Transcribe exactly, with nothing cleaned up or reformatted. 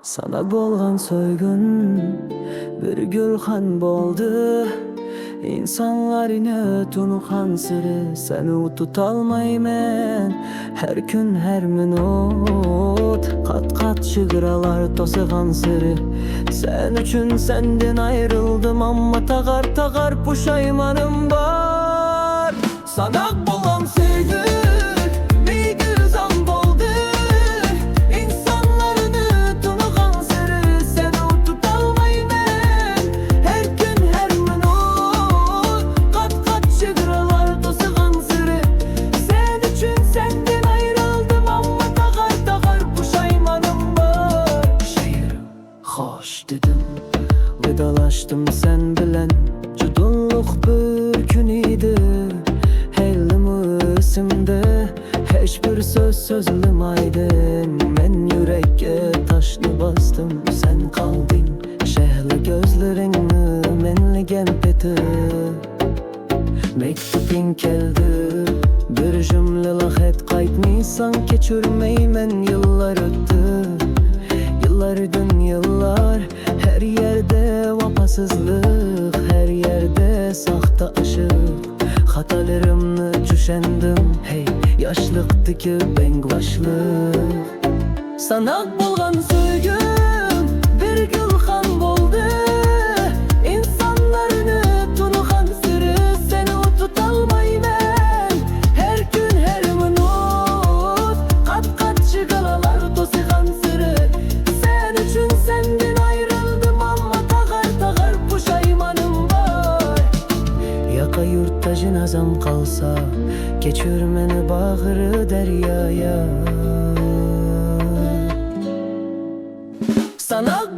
سانا بولغان سۆيگۈم بىر گۈلخان بولدى. ئىنسانلارنى تونۇغانسېرى سەننى تۇتالمايمەن. ھەر كۈن، ھەر مىنۇت قات-قات چېگرالار توسۇغانسېرى سەن ئۈچۈن سەندىن ئايرىلدىم، ئەمما تاغار-تاغار پۇشايمانىم بار. ساناق بولغان سۆيگۈ مېنى گۈلزار بولدى. ئىنسانلارنى تونۇغانسېرى سەننى تۇتالمايمەن. ھەر كۈن، ھەر مىنۇت قات-قات چېگرالار توسۇغانسېرى سەن ئۈچۈن سەندىن ئايرىلدىم، ئەمما تاغار-تاغار پۇشايمانىم بار. شېئىر. خوش دېدىم، ۋىدالاشتىم سەن بىلەن. جۇدۇنلۇق بىر كۈن ئىدى، ھېلىمۇ ئېسىمدە. ھېچبىر سۆز سۆزلىمەيدىم، مەن يۈرەككە تاشنى باستىم. سەن قالدىڭ شەھلا كۆزلىرىڭنى مەنلىگەن پېتى. مەكتۇبۇڭ كەلدى، بىر جۈملىلا خەت قايتمىساڭ كەچۈرمەيمەن. يىللار ئۆتتى، يىللاردىن يىللار، ھەر يەردە ۋاپاسىزلىق، ھەر يەردە ساختا ئىشق. خاتالىرىمنى چۈشەندىم، ھەي، ياشلىقتىكى بەڭگى باشلىق. ساناق بولغان سۆيگۈم بىر گۈلخان بولدى. ئىنسانلارنى تونۇغانسېرى سەننى تۇتالمايمەن. ھەر كۈن، ھەر مىنۇت قات-قات چېگرالار توسۇغانسېرى سەن ئۈچۈن سەندىن ئايرىلدىم، ئەمما تاغار-تاغار پۇشايمانىم بار. ياقا يۇرتتا جىنازام قالسا، كەچۈر مېنى باغرى دەريايا. ساناق